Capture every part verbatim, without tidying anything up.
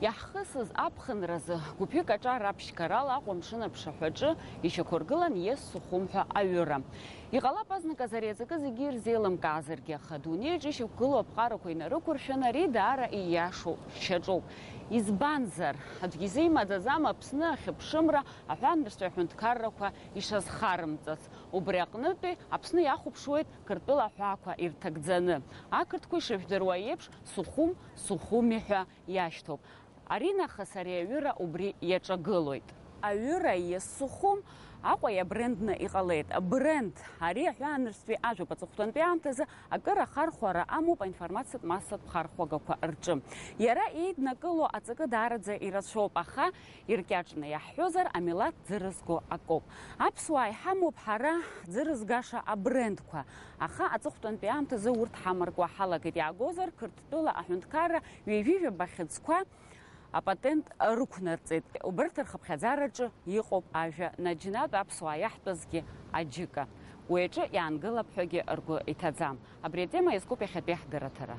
Иаҳхысыз аԥхынразы гәыԥҩык аҿар аԥшьгарала Аҟәа амшын аԥшаҳәаҿы ишьақәыргылан Иес Сухум ҳәа аҩыра. Иҟалап азныказ ари аҵакы зегьы ирзеилымкаазаргьы, аха адунеиаҿ ишьақәгылоу аԥҟарақәа инарықәыршәаны ари даара ииашоу шьаҿоуп. Избанзар, аӡәгьы изеимаӡаӡам Аԥсны ахьыԥшымра аҳәаанырцәтәи аҳәынҭқаррақәа ишазхарымҵац. Убри аҟнытәи Аԥсны иахәаԥшуеит Қырҭтәыла аҳәаақәа ирҭагӡаны. Ақырҭқәа ишыжәдыруа еиԥш, Сухум, Сухуми ҳәа иашьҭоуп. Аринахыс ари аҩыра убри иаҿагылоит. Аҩыра Иес Сухум Аҟәа иабрендны иҟалеит. Бренд ари аҳәаанырцәтәи ажәоуп. Аҵыхәтәантәи аамҭазы акыр ахархәара амоуп аинформациатә массатә хархәагақәа рҿы. Иара еиднакыло аҵакы даараӡа ирацәоуп, аха иркьаҿны иаҳҳәозар, амилаҭ ӡырызго акоуп. Аԥсуаа иҳамоуп ҳара ҳӡырызгаша абрендқәа, аха аҵыхәтәантәи аамҭазы урҭ ҳамаркуа ҳалагеит. Иаагозар, Қырҭтәыла аҳәынҭқарра ҩажәижәаба хьыӡқәа апатент рықәнарҵеит. Убарҭ рхыԥхьаӡараҿы иҟоуп ажәа наџьнатә аԥсуаа иаҳтәызгьы аџьыка. Уи аҿы иаангылап ҳәагьы ргәы иҭаӡам. Абри атема иазкуп иахьатәи ҳдырраҭара.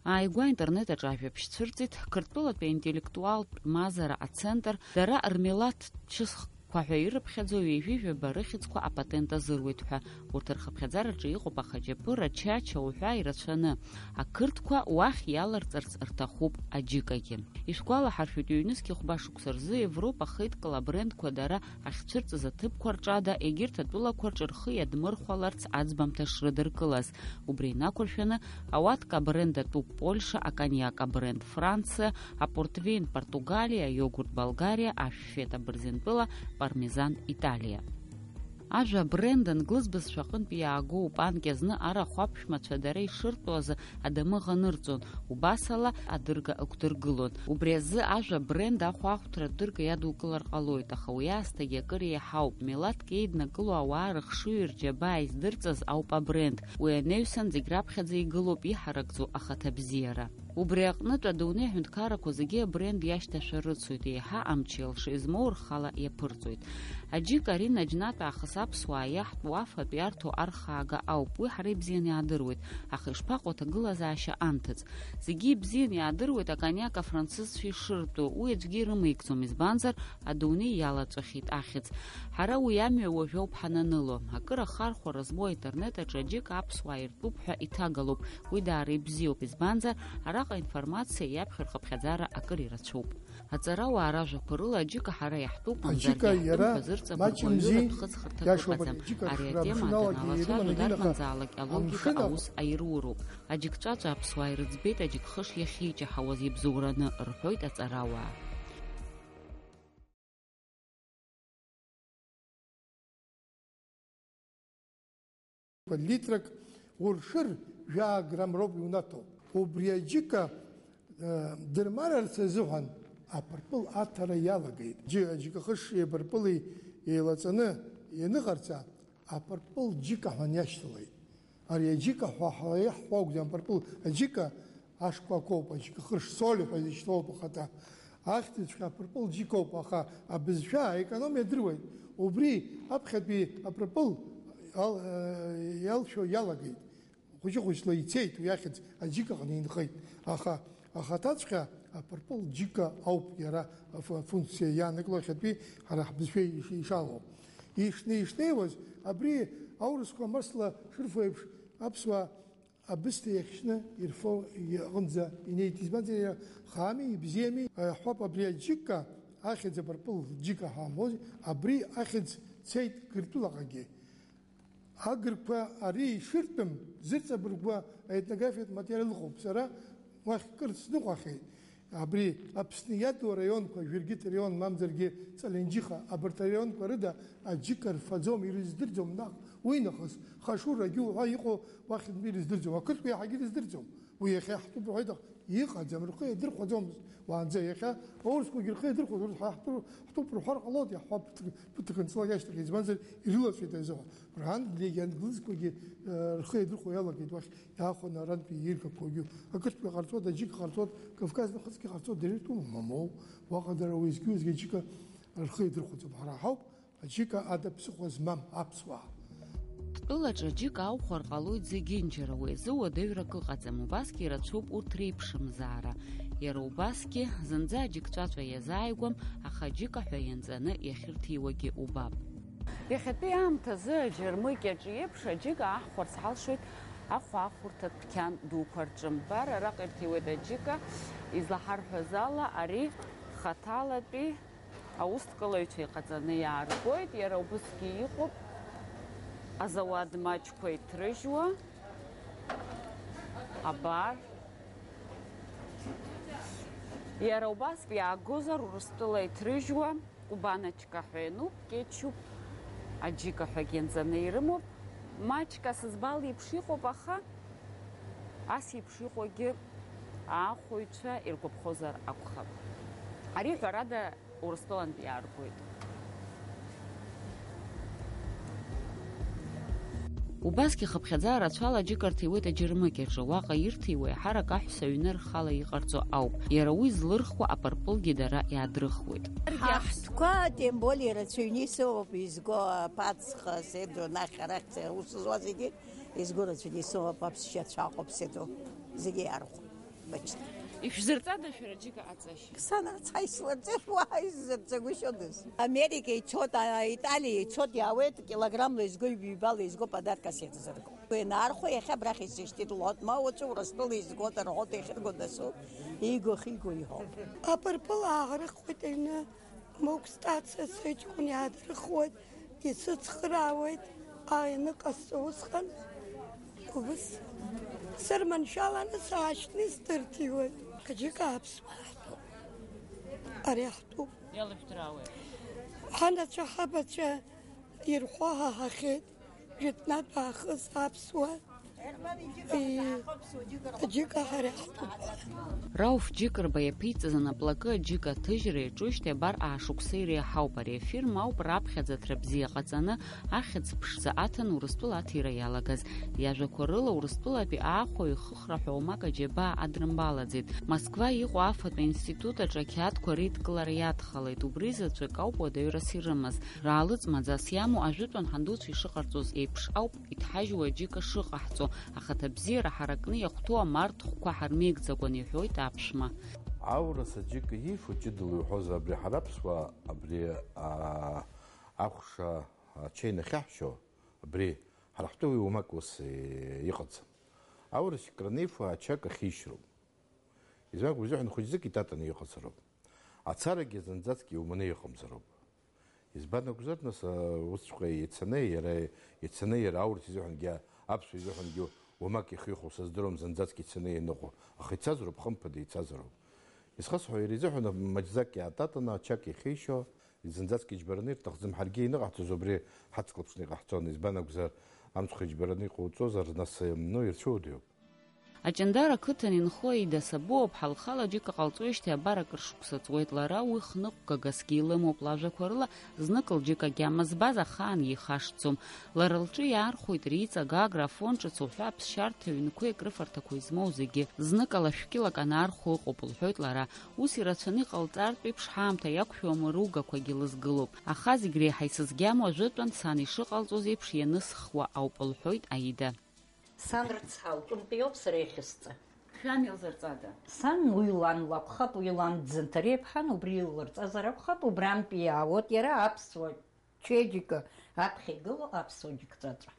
Ааигәа аинтернет аҿы ажәабжь цәырҵит Қырҭтәылатәи аинтеллектуалтә мазара ацентр, дара рмилаҭ чысхқәа ҳәа ирыԥхьаӡо ҩажәижәаба рыхьӡқәа апатент азыруеит ҳәа. Урҭ рхыԥхьаӡараҿы иҟоуп ахаџьаԥы, рачача уҳәа ирацәаны. Ақырҭқәа уахь иаларҵарц рҭахуп аџьыкагьы. Ишәгәалаҳаршәоит, ҩнызқьи хәба шықәса рзы Европа хеидкыла абрендқәа дара ахьцәырҵыз аҭыԥқәа рҿы ада, егьырҭ атәылақәа рҿы рхы иадмырхәаларц аӡбамҭа шрыдыркылаз. Убри инақәыршәаны, ауатка абренд атәуп Польша, акониак абренд Франциа, апортвейн Португалиа, аиогурт Болгариа, ашәфеҭ абырзентәыла, пармезан Италиа. Ажәа бренд англыз бызшәа аҟынтә иаагоуп, анкьа зны арахә аԥшәмацәа дара ишыртәу азы адамыӷ анырҵон, убасала адырга ықәдыргылон. Убри азы ажәа бренд ахәаахәҭра адырга иадукылар ҟалоит, аха уи аасҭагьы акыр еиҳауп. Милаҭк еиднакыло ауаа рыхшыҩи рџьабааи здырҵаз ауп абренд. Уи анаҩсан зегь раԥхьаӡа игылоуп иҳаракӡоу ахаҭабзиара. Убри аҟнытә адунеи аҳәынҭқаррақәа зегьы абренд иашьҭашәа рыцуеит, еиҳа амчы иалша измоу рхала иаԥырҵоит. Аџьыка ари наџьнатә аахыс аԥсуаа иаҳтәу афатә иарҭо архаага ауп, уи ҳара ибзианы иаадыруеит, аха ишԥаҟоу аҭагылазаашьа анҭыҵ? Зегьы ибзианы иаадыруеит акониак афранцызцәа ишыртәу, уи аӡәгьы ирымаикӡом, избанзар, адунеи иалаҵәахьеит ахьӡ. Ҳара уи амҩа уажәоуп ҳананыло. Акыр ахархәара змоу аинтернет аҿы аџьыка аԥсуаа иртәуп ҳәа иҭагалоуп, уи даара ибзиоуп, избанзар, араҟа аинформациа иаԥхьо рхыԥхьаӡара акыр ирацәоуп. Аҵарауаа ражәақәа рыла аџьыка ҳара иаҳтәуп, мамзаргьы аџьыка иаҳтәым иара ҳәа зырҵабыргуа маҷымзи, аҩыра дхыҵхырҭак иашоуп, ыҟаӡам. Ари аџьыка ари атема аԥшәмалагьы даналацәажәо ирыманы инаха дарбанзаалак алогика амшын аҟ- аус аирыуроуп. Аџьыкҵәаҵәа аԥсуаа ирыӡбеит аџьыкхыш иахьиҷаҳауаз иабзоураны, рҳәоит аҵарауаа. Литрак уршыр, жәаа грамм роуп иунаҭо. Убри аџьыка, э, дырмарарц азыҳәан апырпыл аҭара иалагеит. Џьы-, аџьыкахыши апырпыли еилаҵаны ианыҟарҵа, апырпыл џьыка ҳәа иашьҭалеит. Ари аџьыка ҳәа ҳара иаҳҳәо акәӡам, апырпыл аџьыка ашкәакоуп, аџьыкахыш соль ҳәа изышьҭоуп ахаҭа. Ахьӡҵәҟьа апырпыл џьыкоуп, аха абызшәа аекономиа адыруеит. Убри аԥхьатәи апырпыл ал-, э, иалшәо иалагеит. Хәыҷы-хәыҷла ицеит уи ахьӡ, аџьыка аҟны инхеит. Аха ахаҭаҵәҟьа апырпыл џьыка ауп иара аф-, афункциа иаанагыло, иахьатәи ҳара ҳбызшәа иш-, ишалоу. Ишне-, ишнеиуаз, абри аурысқәа масла шырфо еиԥш, аԥсуаа абысҭа иахьшьны ирфо аҟынӡа инеит. Избанзар, иара хаами, ибзиами, иаҳҳәап, абри аџьыка ахьӡ апырпыл џьыка ҳәа ҳамоузи, абри ахьӡ цеит Гыртәылаҟагьы. Агырқәа ари ишыртәым зырҵабыргуа аетнографиатә материал ыҟоуп. Сара уахь кыр сныҟәахьеит. Абри Аԥсны иаду араионқәа, Жәыргьыҭ араион, мамзаргьы Ҵаленџьыха, абарҭ араионқәа рыда аџьыка рфаӡом, ирыздырӡом наҟ. Уи нахыс Хашурагьы уҳәа иҟоу уахьынтәи ирыздырӡом. Ақырҭқәа иаҳагьы ирыздырӡом. Уи иахьа иаҳтәуп рҳәоит, аха иҟаӡам, рхы иадырхәаӡомызт уаанӡа. Иахьа аурысқәагьы рхы иадырхәоит, урҭ ҳа ҳтәу-, ҳтәуп рҳәар ҟалоит, иаҳҳәап, ԥыҭк-, ԥыҭк анҵлак иашьҭахь, избанзар, ирылаҵәеит азыҳәа. Англиагьы, англызқәагьы, э, рхы иадырхәо иалагеит уахь. Иаахәаны арантәи иргақәоугьы, ақырҭқәа ҟарҵоит, аџьыка ҟарҵоит, Кавказ нахысгьы ҟарҵоит, дара иртәума, мамоу, уаҟа дара уеизгьы-уеизгьы аџьыка рхы идырхәаӡом. Ҳара ҳауп аџьыка ада ԥсыхәа змам аԥсуаа. Тәылаҿы аџьыка аухәар ҟалоит зегьынџьара, уи азы уадаҩрак ыҟаӡам, убасгьы ирацәоуп урҭ реиԥшымзаара. Иара убасгьы, зынӡа аџьыкҵәаҵәа иазааигәам, аха аџьыка ҳәа ианҵаны иахьырҭиуагьы убап. Иахьатәи аамҭазы аџьармыкьаҿ еиԥш аџьыка аҳхәарц ҳалшоит ахәаахәырҭа дәқьан дуқәа рҿы. Бара араҟа ирҭиуеит аџьыка, излаҳарҳәаз ала, ари хаҭалатәи аусҭкалаҩцәа иҟаҵаны иааргоит, иара убысгьы иҟоуп азауад маҷқәа иҭрыжьуа, абар. Иара убасгьы иаагозар Урыстәыла иҭрыжьуа, кубаночка ҳәа иануп, кетчуп, аџьыка ҳәагьы ианҵаны ирымоуп. Маҷк асызбал еиԥш иҟоуп, аха ас еиԥш иҟоугьы аахәаҩцәа иргәаԥхозар акәхап. Ари, ҳәарада, Урыстәылантә иааргоит. Убасгьы хыԥхьаӡа рацәала аџьыка рҭиуеит аџьармыкьаҿы, уаҟа ирҭиуа еиҳарак аҳәса аҩны рхала иҟарҵо ауп. Иара уи злырхуа апырпылгьы дара иаадрыхуеит. Ҳа ҳтәқәа, тем более, рацәаҩны исоуп изго, аԥацха, седо, нахь арахь ус зуа зегьы изго рацәаҩны исоуп, аԥсшьацәа аҟоуп, седо, зегьы иаархәоит. Бач. Ишәзырҵада шәара аџьыка аҵашьа? Санацҳа ислырҵеит, уаҳа исзырҵагәышьодаз. Америка ицот, а, Италиа ицот, иаауеит, килограммла изго, ҩбала изго подаркас ирзырго. Уи анаархәа, иахьа абрахь исышьҭит, лҳәот, ма уаҵәы Урыстәыла изгоит, рҳәот, иахьырго дасу, ииго ахьиго иҳәоуп. Апырпыл аарыхуеит аҩны. Мықә стациа сыҷкәын иаадырхуеит, исыцхраауеит, аиныҟасҵо усҟан. Убыс сырманшәаланы саашьҭны исдырҭиуеит. Аџьыка аԥсуаа ҳтәуп. Ари ҳтәуп. Иалышәҭраауеит. Ҳанацәа ҳабацәа ирҳәо ҳаҳахьеит. Жәытәнатә аахыс аԥсуа, ии, аџьыка ҳара иаҳтәуп. Рауф Џьыкырба иаԥиҵаз анаплакы аџьыка аҭыжьра иаҿушьҭеи абар аашықәса иреиҳауп. Ари афирма ауп раԥхьаӡа аҭра бзиа ҟаҵаны, ахьӡ ԥшӡа аҭаны Урыстәыла аҭира иалагаз. Иажәақәа рыла, Урыстәылатәи аахәаҩ ихыхра ҳәа уамак аџьабаа адрымбалаӡеит. Москва иҟоу афатә институт аҿы ақьаадқәа реидкылара иадхалеит. Убри заҵәык ауп уадаҩрас ирымаз. Раалыҵ маӡас иамоу ажәытәан ҳандуцәа ишыҟарҵоз еиԥш ауп иҭҳажьуа аџьыка шыҟаҳҵо, ахаҭабзиара ҳаракны иахәҭоу амарҭ хәқәа ҳармеигӡакәан, иҳәоит аԥшәма. Аурыс аџьыка иифо ҷыдала иуҳәозар, абри ҳара аԥсуаа, абри, аа, ахәша ача инахьаҳшьо, абри ҳара ҳтәы уи уамак ус, е, иҟаӡам. Аурыс икранифо ачак ахьишьроуп. Избан акәу, изыҳәан хәыҷӡак итатаны иҟазароуп. Ацарагьы зынӡаскгьы иуманы иҟамзароуп. Избан акәзар, нас, а, усҵәҟьа ицаны, иара ицаны, иара аурыс изыҳәангьы, аԥсуа изыҳәангьы уамак ихихәо сыздыруам, зынӡаскгьы ицаны ианыҟоу. Аха ицазароуп, хымԥада ицазароуп. Исхысҳәо, иара изыҳәан маҷӡак иаататаны, ачак ихишьо, зынӡаскгьы иџьбараны ирҭахӡам, ҳаргьы ианыҟаҳҵоз убри ҳацклаԥшны иҟаҳҵон, избан акәзар, амцхә иџьбараны иҟауҵозар, нас, ну, ирцәыуадаҩуп. Аҷандара ақыҭан инхо Аида Сабуаԥҳа лхала џьыка ҟалҵоижьҭеи абар акыр шықәса ҵуеит. Лара уи хныҟәгагасгьы илымоуп, лажәақәа рыла, знык лџьык агьама збаз ахаангьы ихашҭӡом. Лара лҿы иаархәоит реиҵага, аграфон ҿыц уҳәа аԥсшьарҭа ҩнқәеи акрыфарҭақәеи змоу зегьы. Зныкала шәкьылак анаархәо ыҟоуп, лҳәоит лара. Ус ирацәаны иҟалҵартә еиԥш, ҳаамҭа иақәшәом, ругақәагьы лызгылоуп. Аха зегь реиҳа исызгьамоу ажәытәан сан ишыҟалҵоз еиԥш ианысхуа ауп, лҳәоит Аида. Сан рыцҳа, лҿынтә иоуп сара иахьысҵа. Шәан илзырҵада? Сан уи лан лакәхап, уи лан дзынҭареиԥҳан, убри илырҵазар акәхап, убрантәи иаауеит иара аԥсуа чеиџьыка аԥхьа игылоу аԥсуа џьыкҵәаҵәа.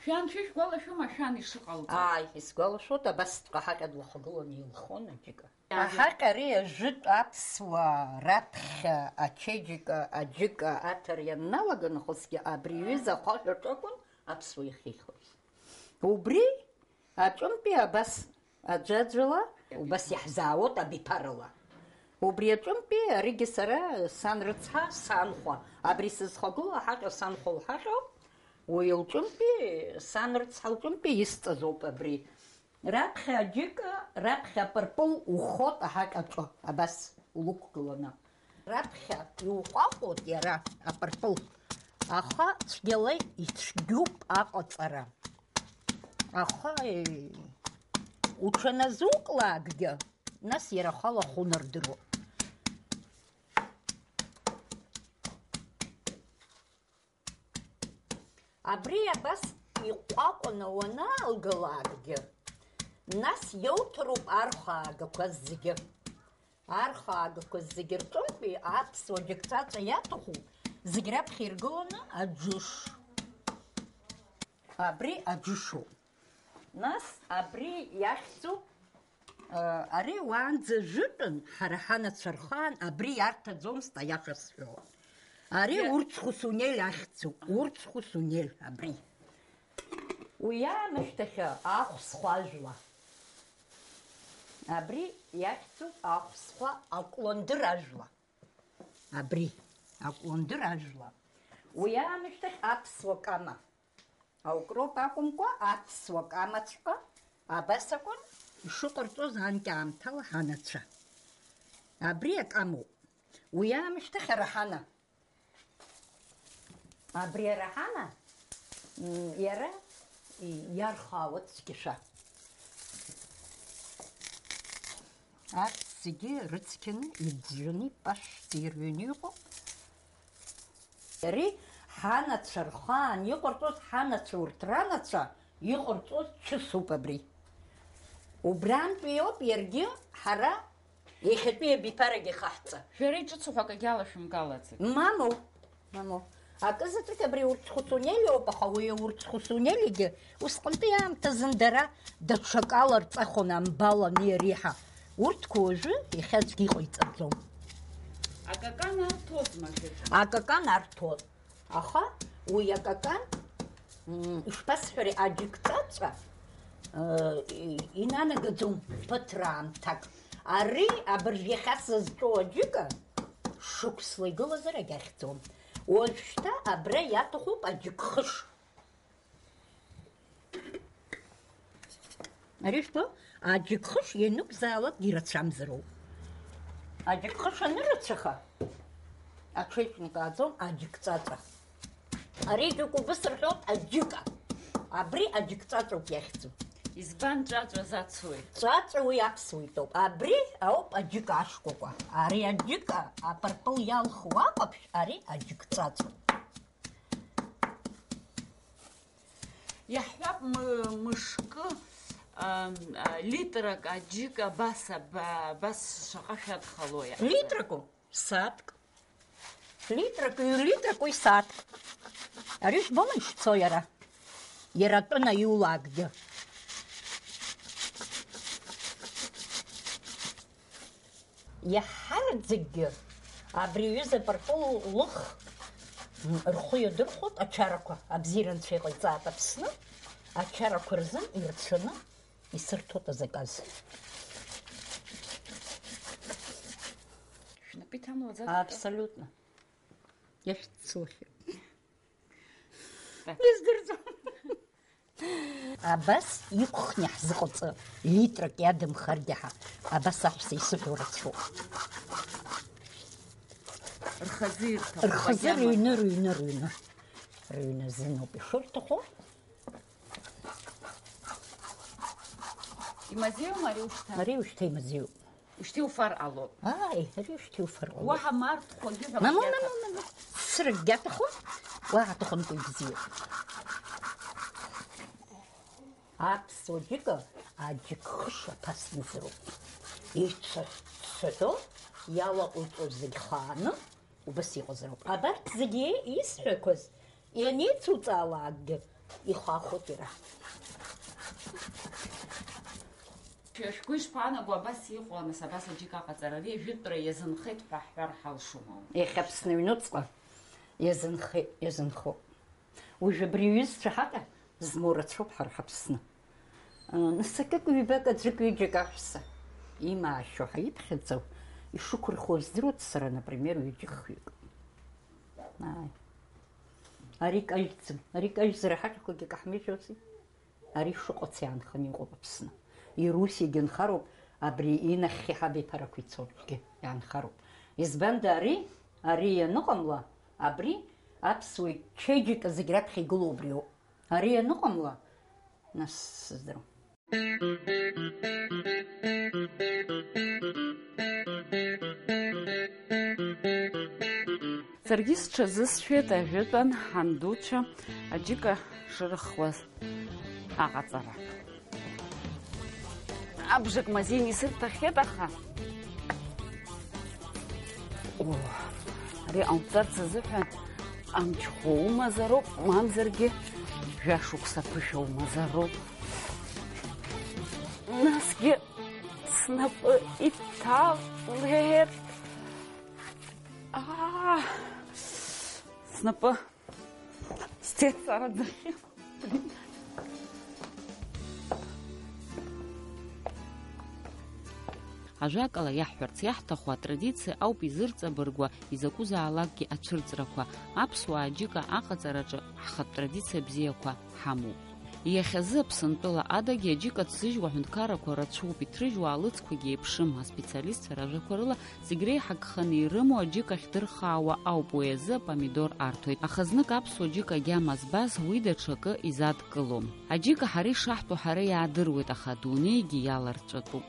Шәан, шәышәгәалашәома шәан ишыҟалҵо? Ааи, исгәалашәоит, абасҵәҟьа ҳаҟьа длахагыланы илхон аџьыка. Аҳаҟьа ари ажәытә аԥсуаа раԥхьа ачеиџьыка аџьыка аҭара ианналага нахысгьы абри аҩыза ахаҳә аҿы акәын аԥсуа иахьихуаз. Убри аҿынтәи абас аӡәаӡәала убас иаҳзаауеит абиԥарала. Убри аҿынтәи аригьы сара сан рыцҳа, санхәа, абри сызхагылоу аҳаҟьа санхәа лҳаҟьоуп, уи лҿынтәи, сан рыцҳа лҿынтәи исҵазоуп абри. Раԥхьа аџьыка, раԥхьа апырпыл ухот аҳаҟьаҿы, абас улықәгыланы. Раԥхьа иуҟәаҟәоит иара апырпыл, аха цәгьала ицәгьоуп аҟаҵара. Аха, е, уҽаназуклаакгьы, нас иара ахала ахы унардыруа. Абри абас иҟәаҟәаны уанаалгалакгьы, нас иауҭароуп архәаагақәа зегьы. Архаагақәа зегьы рҿынтәи аԥсуа џьыкҵәаҵәа иаҭаху зегь раԥхьа иргыланы аџыш. Абри аџышоуп. Нас абри иахьӡуп, э, ари уаанӡа жәытәын, ҳара ҳанацәа рхаан абри иарҭаӡомызт, аиаша сҳәо. Ари Иа- урҭ зхәы сунел ахьӡуп, урҭ зхәы сунел абри. Уи аамышьҭахьы ахә схәажәла. Абри иахьӡуп ахә схәа акәландыр ажәла. Абри, акәландыр ажәла. Уи аамышьҭахь аԥсуа кама. Аукроп акәымкәа, аԥсуа камаҵәҟьа, абас акәын ишыҟарҵоз анкьа аамҭала ҳанацәа. Абри акамоуп. Уи аамышьҭахь араҳана. Абри араҳана, м, иара иархаауа цқьашәа. Арҭ зегьы рыцқьаны, иӡәӡәаны, ипашәӡа ирҩаны иҟоуп. Ари ҳанацәа рхаан иҟарҵоз, ҳанацәа урҭ ранацәа иҟарҵоз чысуп абри. Убрантәи иоуп иаргьы ҳара иахьатәи абиԥарагьы хаҳҵа. Шәара иҿыцу ҳәа акагьы алашәымкалаӡеит. Мамоу, мамоу. Акы заҵәык абри урҭ зхәыцу Нелиоуп, аха уи урҭ зхәыцу Нелигьы усҟантәи аамҭазын дара даҽакала рҵахон, амбал ани ари ҳәа. Урҭқәа уажәы иахьа аӡәгьы иҟаиҵаӡом. Акакан арҭозма шәара? Акакан арҭон. Аха уи акакан, м, ишԥасҳәари, аџьыкҵәаҵәа, э, и-, инанагаӡом ԥыҭраамҭак. Ари абыржә иахьа сызҿу аџьыка шықәсла игылазар агьахьӡом. Уажәшьҭа абра иаҭахуп аџьыкхыш. Ари жәбо, аџьыкхыш ианықәзаалак ирацәамзароуп. Аџьыкхыш анырацәаха, аҽеиҿнакааӡом аџьыкҵәаҵәа. Ари џьоук убыс рҳәоит аџьыка. Абри аџьыкҵәаҵәоуп иахьӡу. Избан ҵәаҵәа зацуеи? Ҵәаҵәа уи аԥсуа итәоуп. Абри ауп аџьыка ашкәакәа. Ари аџьыка апырпыл иалху акәаԥшь, ари аџьыкҵәаҵәоуп. Иаҳҳәап, мы-, мышкы, а, а, литрак аџьыка абас, аба-, абас шаҟа шәадхалои? Литраку? Сааҭк. Литрак, ҩ-литрак уи сааҭк. Ари жәбома ишцо иара? Иара атәы наиулаакгьы. Иаҳҳарӡакгьы абри аҩыза апырпыл лых, м, рхы иадырхәоит ачарақәа, абзиара Анцәа иҟаиҵааит Аԥсны, ачарақәа рзын ирацәаны исырҭоит азаказ. Шәнапы иҭамлаӡазар? Абсолютно. Иахьцухьеит. Так. Издырӡом. Абас иқәхны иаҳзыҟаҵа литрак иадамхаргьы ҳа, абас аҳәса исыҳәо рацәоуп. Рхазы ирҭахуп, рхазы агьама. Рыҩны, рыҩны, рыҩны. Рыҩны азыноуп ишырҭаху. Имазеиума ари ушьҭа? Ари ушьҭа имазеиуп. Ушьҭа иуфар ҟалоит. Ааи, ари ушьҭа иуфар ҟалоит. Уаҳа марҭхәагьы ҳәа. Мамоу, акгьы мамоу, аҭахым. Мамоу. Цыракгьы аҭахым, уи бзиоуп. Аԥсуа џьыка аџьыкхыш аԥасмыӡроуп. Ицәыҳәҳәо иалаҟәиҵо зегь хааны убас иҟазароуп. Абарҭ зегьы исҳәақәаз ианеицуҵаалакгьы ихахәыт иара. Шәгәы ишԥаанаго абас иҟоу, нас, абас аџьыка аҟаҵара? Ари ажәытәра иазынхеит ҳәа ҳҳәар ҳалшома? Иахьа Аԥсны аҩнуҵҟа иазынхеит, иазынхоуп. Уажә абри аҩызцәа ҳаҟа змоу рацәоуп ҳара ҳаԥсны. Нас акык-ҩбак, аӡәык-ҩыџьак аҳәса имаашьо ҳаиԥхьаӡо, ишықәырхуа здыруеит сара, например, ҩыџьа-хҩык. Ааи. Ари каҩӡам, ари каҩзар аҳаҟьақәагьы каҳмыжьози? Ари шыҟац иаанханы иҟоуп Аԥсны. Ирусиагьы нхароуп, абри инахьхьи ҳабиԥарақәа ицогьы иаанхароуп. Избанда ари, ари ианыҟамла, абри аԥсуа чеиџьыка зегь раԥхьа игылоу убриоуп. Ари ианыҟамла, нас сыздырам. Саргьы сҽазысшәеит ажәытәан ҳандуцәа аџьыка шырыхуаз аҟаҵара. Абжак мазеины исырҭахьеит, аха Ари ҟауҵарц азыҳәан амчхәа умазароуп, мамзаргьы жәашықәса ԥышәа умазароуп. Насгьы снапы иҭалеит. Аа, снапы сцеит сараӡахьы. Ажәакала, иаҳҳәарц иаҳҭаху, атрадициа ауп изырҵабыргуа изакәызаалакгьы ацәырҵрақәа. Аԥсуаа аџьыка аҟаҵараҿы ҳхатә традициа бзиақәа ҳамоуп. Иахьазы Аԥсынтәыла адагьы аџьыка ҭзыжьуа аҳәынҭқаррақәа рацәоуп, иҭрыжьуа аалыҵқәагьы еиԥшым. Аспециалистцәа ражәақәа рыла, зегь реиҳа гханы ирымоу аџьыка ахьдырхаауа ауп, уи азы апомидор арҭоит. Аха знык аԥсуа џьыка агьама збаз уи даҽакы изадкылом. Аџьыка ҳара ишаҳтәу ҳара иаадыруеит, аха адунеигьы иаларҵәатәуп.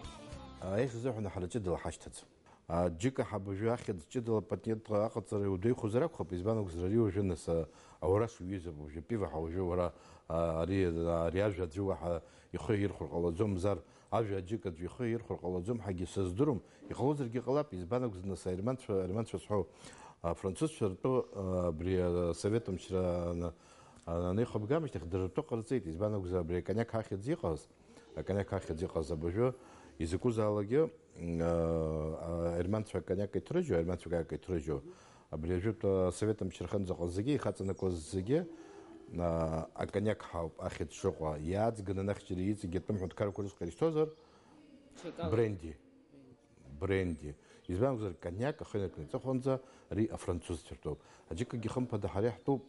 Аиашазыҳәан ҳара ҷыдала ҳашьҭаӡам. Аџьыка ҳаб уажәы ахьӡ ҷыдала апатент аҟаҵара иудеихәозар акәхап, избан акәзар, ари уажәы нас, а, аура шуҩызоуп, уажәы пива ҳа уажәы уара, а, ари, ари ажәа аӡәы уаҳа ихы ирхәар ҟалаӡом, мзар ажәа аџьыка аӡәы ихы ирхәар ҟалаӡом ҳәагьы сыздырам, иҟалозаргьы ҟалап, избан акәзар, нас аерманцәа, аерманцәа зҳәо, афранцузцәа ртәы, а, абри, а, асовет мчра ана-, ана-, анеихыбга амышьҭахь дара ртәы ҟарҵеит, избан акәзар, абри акониак ахьӡ иҟаз, акониак ахьӡ иҟаз абажәы изакәызаалакгьы, м, а, а, аерманцәа акониак иҭрыжьу, аерманцәа акониак иҭрыжьу, абри ажәытә, а, асовет мчра аҟынӡаҟа зегьы ихаҵанакуаз зегьы, а, акониак ҳауп ахьӡ шыҟоу, иааӡганы анахьчара иҵегьы атәым ҳәынҭқаррақәа рышҟа ирышьҭоуазар, бренди. Бренди. Избан акәзар, кониак ахы инаркны иҵыхәанӡа ари афранцузцәа ртәоуп. Аџьыкагьы хымԥада ҳара иаҳтәуп.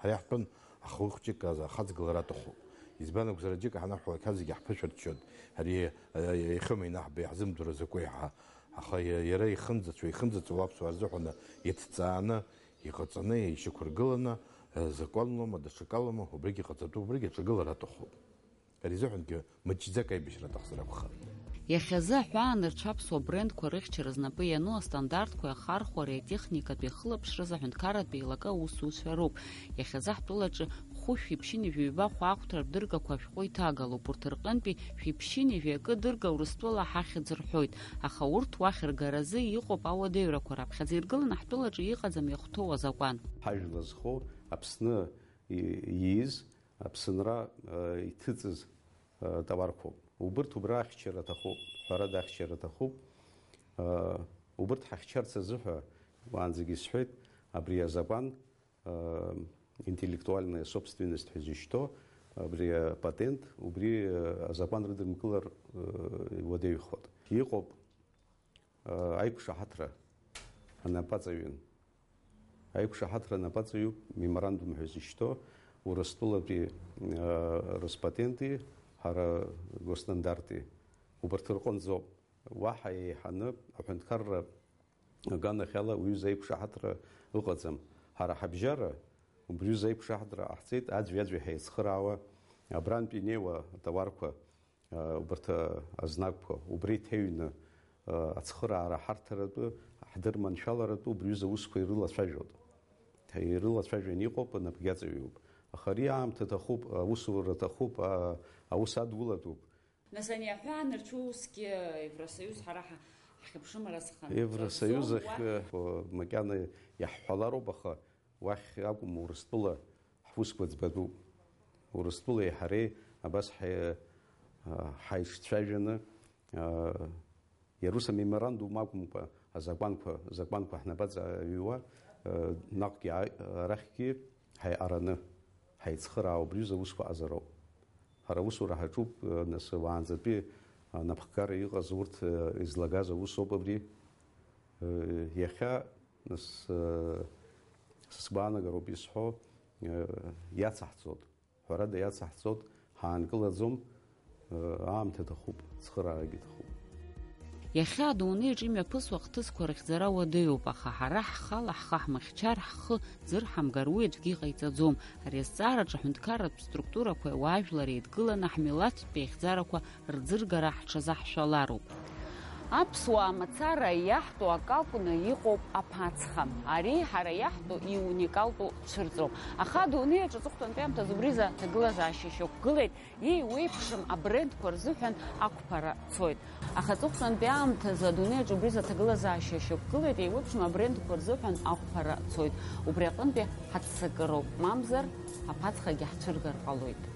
Ҳара иаҳтәын, аха уи хәҷык азы ахаҵгылара аҭахуп. Избан акәзар, аџьыка ҳанаҳәалак ҳәа зегьы ҳԥышәырччоит. Ари, а, иахьоума инаҳбо, иаҳзымдыруа закәу иаҳа. Аха иа-, иара ихынӡацәоу, ихынӡаҵәуо аԥсуаа рзыҳәаны иҭҵааны, иҟаҵаны, ишьақәыргыланы, а, законлома, даҽакалома, убригьы ҟаҵатәуп, убригьы аҿагылара аҭахуп. Ари азыҳәангьы мыҷӡак аибашьра аҭахзар акәхарын. Иахьазы аҳәаанырцә аԥсуа брендқәа рыхьчара знапы иану астандартқәеи ахархәареи атехникатәи ахылаԥшразы аҳәынҭқарратә еилакы аусзуҩцәа роуп. Иахьазы ҳтәылаҿы хәышә ҩаԥшьынҩажәи ҩба хәаахәҭра рдыргақәа ашәҟәы иҭагалоуп. Урҭ рҟынтәи шәи ԥшьынҩажәи акы дырга Урыстәыла ҳахьӡ рҳәоит, аха урҭ уахь ргаразы иҟоуп ауадаҩрақәа, раԥхьаӡа иргыланы ҳтәылаҿы иҟаӡам иахәҭоу азакәан. Ҳажәла зхоу Аԥсны и-, ииз Аԥсынра, э, иҭыҵыз, э, товарқәоуп. Убырҭ убра ахьчара аҭахуп, ҳәарада ахьчара аҭахуп. Э, убырҭ ҳахьчарц азыҳәа, уаанӡагьы исҳәеит, абри азакәан, э, интеллектуальная собственность ҳәа изышьҭоу, абри апатент, убри, э, азакәан рыдымкылар, э, иуадаҩхоит. Иҟоуп, Аиқәшаҳаҭра анапаҵаҩын. Аиқәшаҳаҭра анапаҵаҩуп меморандум ҳәа изышьҭоу Урыстәылатәи, а, Роспатенти ҳара Госстандарти. Убарҭ рҟынӡоуп. Уаҳа еиҳаны аҳәынҭқарра аганахьала уҩыза аиқәшаҳаҭра ыҟаӡам. Ҳара ҳабжьара убриҩыза аиқәшаҳаҭра ҟаҳҵеит, аӡәи-аӡәи ҳаицхыраауа, абрантә инеиуа атауарқәа, а, убарҭ, а, азнакқәа, убра иҭеҩны, а, ацхыраара ҳарҭаратәы, ҳдырманшәаларатәы убри аҩыза аусқәа ирылацәажәоит. Ирылацәажәаны иҟоуп, напгьаҵаҩуп. Аха ари аамҭа аҭахуп, аусура аҭахуп, а, аус адулатәуп. Нас ани аҳәаанырцә усгьы Евросоюз ҳара ҳа-, ҳхьыԥшымра азханы Евросоюз ахь, уа- о, макьана иаҳҳәалароуп, аха уахь акәым, Урыстәыла ҳусқәа ӡбатәуп. Урыстәылеи ҳареи абас ҳаи-, а, ҳаицәажәаны, а, иара ус амеморандум акәымкәа, азакәанқәа, закәанқәа ҳнапаҵаҩуа, а, наҟгьы ааи-, арахьгьы ҳаиҟараны, ҳаицхыраауа убри аҩыза аусқәа ҟазароуп. Ҳара аусура ҳаҿуп, а, нас уаанӡатәи, а, напхгара иҟаз урҭ, а, излагаз аус ауп абри. Э, иахьа, нас, э, сгәаанагароуп исҳәо, э, иацаҳҵоит. Ҳәарада, иацаҳҵоит, ҳаанкылаӡом, э, аамҭа аҭахуп, цхыраарагьы аҭахуп. Иахьа адунеиаҿ имҩаԥысуа ахҭысқәа рыхьӡара уадаҩуп, аха ҳара ҳхала ҳхы ҳмыхьчар, ҳхы ӡырҳамгар, уи аӡәгьы иҟаиҵаӡом. Ари азҵаараҿы аҳәынҭқарратә структурақәеи ауаажәлари еидгыланы ҳмилаҭтә еихьӡарақәа рӡыргара ҳҽазаҳшәалароуп. Аԥсуаа мацара иаҳтәу акы акәны иҟоуп аԥацха. Ари ҳара иаҳтәу иуникалтәу цәырҵроуп. Аха адунеи аҿы аҵыхәтәантәи аамҭазы убри изы аҭагылазаашьа шьақәгылеит, иеиуеиԥшым абрендқәа рзыҳәан ақәԥара цоит. Аха аҵыхәтәантәи аамҭазы адунеи аҿы убри изы аҭагылазаашьа шьақәгылеит, иеиуеиԥшым абрендқәа рзыҳәан ақәԥара цоит. Убри аҟынтәи ҳаццакыроуп, мамзар аԥацхагьы ҳцәыргар ҟалоит.